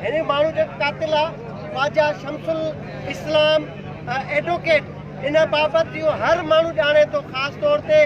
هن ماڻهو جو قاتل آ خواجه شمس الاسلام ايڊوڪيٽ ان بابت اهو هر ماڻهو ڄاڻي ٿو خاص طور تي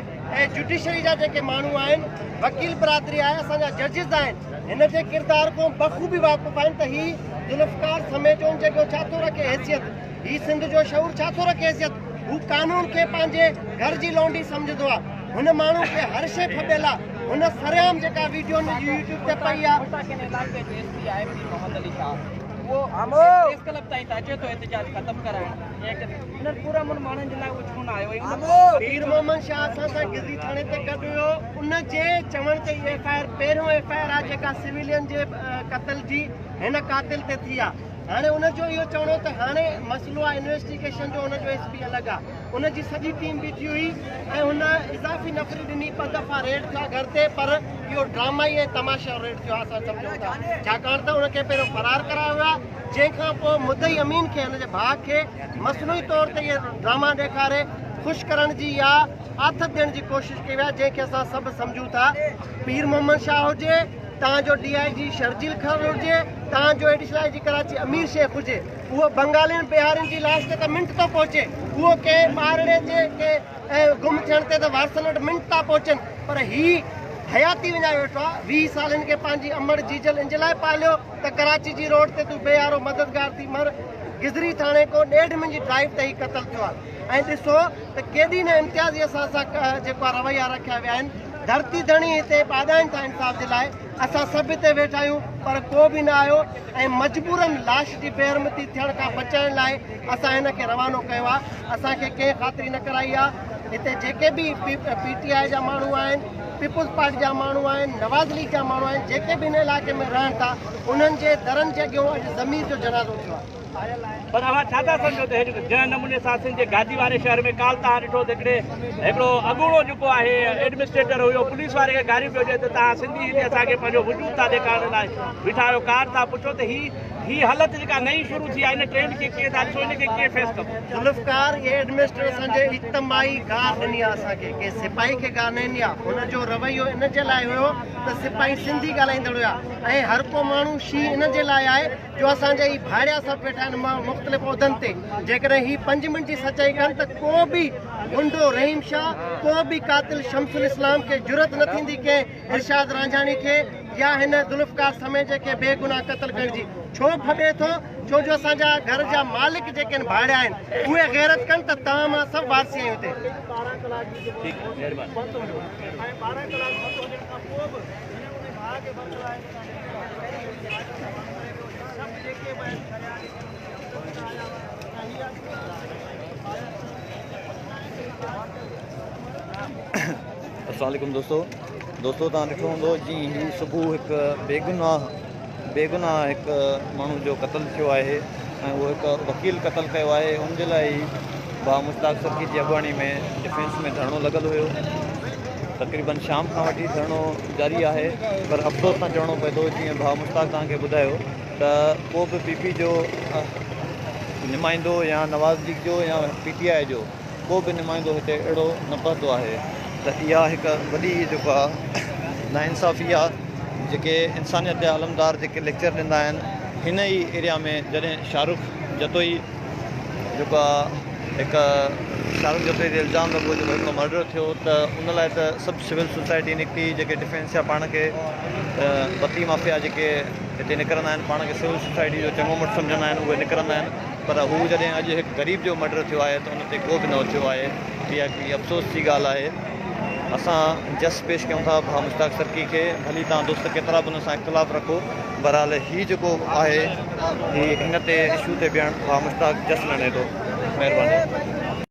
جڊيشري جا جيڪي ماڻهو آهن وڪيل برادري آهي اسان جا ججز آهن هن جي ڪردار کان بخوبي واقف آهن ته هي ذوالفقار سميجو ان جي ڇا ٿو رکي حيثيت هي سنڌ جو شعور ڇا ٿو رکي حيثيت هو قانون کي پنهنجي گهر جي لونڊي سمجهندو آ هن ماڻهو کي هر شي ڦٻيل آ هن سرعام جيڪا ويڊيو هن جي يوٽيوب تي پئي آ. مشتاق هن علائقي جو ايس پي آهي پير محمد علي شاهه اهو پريس ڪلب تائين ته اچي ٿو احتجاج ختم ڪرائڻ انهن پرامن ماڻهن جي لاء اهو ڇو نه آيو ۽ ان پير محمد شاهه اسان سان گذري ٿاڻي تي گڏ هيو ان جي چوڻ تي ايف I R پهريون ايف I R آ جيڪا سويلين جي قتل جي هن قاتل تي ٿي آ. هاڻي ان جو اهو چوڻ هو ته هاڻي مسئلو آهي انويسٽيگيشن جو ان جو ايس پي الڳ آهي ان جي سڄي ٽيم بيٺي هئي ۽ هن اضافي نفري ڏني ٻه دفعا ريڊ ٿيا گهر تي پر اهو ڊرامائي ۽ تماشا ريڊ ٿيو آهي اسان سمجهون ٿا ڇاڪاڻ ته ان کي پهريون فرار ڪرايو ويو آهي جنهن کان پوء مدعي امين کي هن جي ڀاء کي مصنوعي طور تي اهي ڊراما ڏيکاري خوش ڪرڻ جي يا آٿت ڏيڻ جي ڪوشش ڪئي وئي آهي جنهن کي اسان سڀ سمجهون ٿا پير محمد شاهه هجي تان جو ڊي I جي شرجيل خان هجي تان جو additional I G Karachi Amir Shaikh هجي اهو بنگالين بهارين جي لاش تي ته منٽ ٿو پهچي اهو ڪنهن ٻارڙي جي ڪنهن گم ٿيڻ تي ته وارثن وٽ منٽ ٿا پهچن پر هي حياتي وڃائي ويٺو آهي 20 سال هن کي پنهنجي امڙ جيجل ان جي لاء پاليو ته ڪراچي جي روڊ تي تون بي يارو مددگار ٿي مر گذري ٿاڻي کان ڏيڍ منٽ جي ڊرائيو تي هي قتل ٿيو آهي ۽ ڏسو ته ڪيڏي نه امتيازي اسان سان جيڪو آهي رويا رکيا ويا آهن ڌرتي ڌڻي هتي ٻاڏائين ٿا انصاف جي لاء اسان سڀ هتي ويٺا آهيون پر ڪو به نه آيو ۽ مجبورن لاش جي بيحرمتي ٿيڻ کان بچائڻ لاء اسان هن کي روانو ڪيو آهي اسان کي ڪنهن خاطري نه ڪرائي آهي هتي جيڪي به پي ٽي آء جا ماڻهو آهن پيپلز پارٽي جا ماڻهو آهن نواز ليگ جا ماڻهو آهن جيڪي به هن علائقي ۾ رهن ٿا انهن جي درن جي اڳيون اڄ ضمير جو جنازو ٿيو آهي. پر اوهان ڇا ٿا سمجهو ته هي جيڪو جنهن نموني سان سنڌ جي گادي واري شهر ۾ ڪالهه توهان ڏٺو ته هڪڙي هڪڙو اڳوڻو جيڪو آهي ايڊمنسٽريٽر هيو پوليس واري کي گاريون پيو ڏئي ته توهان سنڌي هتي اسان کي پنهنجو وجود ٿا ڏيکارڻ لاء بيٺا آهيو ڪار ٿا پڇو ته هي هي هلت جيڪا نئين شروع ٿي آهي ان ٽرينڊ کي ڪيئن ٿا ڏسو ان کي ڪيئن فيس ڪبو. ذوالفقار هي ايڊمنسٽريٽر اسان جي اجتماعي گار ڏني آهي اسان کي ڪنهن سپاهي کي گار نه ڏني آهي هن جو رويو ان جي لاء هيو ته سپاهي سنڌي ڳالهائيندڙ هيا ۽ هر ڪو ماڻهو شينهن ان جي لاء آهي جو اسان جا هي ڀائڙيا سڀ ويٺا آهن مختلف عهدن تي جيڪڏهن هي پنج منٽ جي سچائي ڪن ته ڪو به غنڊو رحيم شاهه ڪو به قاتل شمس الاسلام کي جرئت نه ٿيندي ڪنهن ارشاد رانجهاڻي کي يا هن ذوالفقار سميجي کي بي گناهه قتل ڪرڻ جي ڇو ڦٻي ٿو ڇو جو اسان جا گهر جا مالڪ جيڪي آهن ڀائڙيا آهن اهي غيرت ڪن ته توهان مان سڀ وارثي آهيون هتي. السلام عليڪم دوستو دوستو تان ڏٺو هوندو جي هي صبح هڪ بيگناهه بيگناهه هڪ ماڻهو جو قتل ٿيو آهي ۽ اهو هڪ وڪيل قتل ڪيو آهي ان جي لاء ئي ڀاء مشتاق سرڪي جي اڳواڻي ۾ ڊفينس ۾ ڌرڻو لڳل هيو تقريبن شام کان وٺي ڌرڻو جاري آهي پر افسوس سان چوڻو پئي ٿو جيئن ڀاء مشتاق توهان کي ٻڌايو ته ڪو به پي پي جو نمائندو يا نواز ليگ جو يا پي ٽي آء جو ڪو به نمائندو هتي اهڙو نه پهتو آهي ته اها هڪ وڏي جيڪو آهي ناانصافي آهي جيڪي انسانيت جا علمدار جيڪي ليڪچر ڏيندا آهن هن ئي ايريا ۾ جڏهن شاهه رخ جتوئي جيڪو آهي هڪ شاهه رخ جتوئي تي الزام لڳو جيڪو هڪڙو مرڊر ٿيو ته ان لاء ته سڀ سول سوسائٽي نڪتي جيڪي ڊفينس جا پاڻ کي بتي مافيا جيڪي هتي نڪرندا آهن پاڻ کي سول سوسائٽي جو چڱو مڙس سمجهندا آهن اهي نڪرندا آهن پر هو جڏهن اڄ هڪ غريب جو مرڊر ٿيو آهي ته ان تي ڪو به نه اٿيو آهي اها هڪڙي افسوس جي ڳالهه آهي اسان جس پيش ڪيون ٿا ڀاء مشتاق سرڪي کي ڀلي توهان دوست ڪيترا به ان سان اختلاف رکو بهرحال هي جيڪو آهي هي هن تي اشو تي بيهڻ ڀاء مشتاق جس لڻي ٿو مهرباني.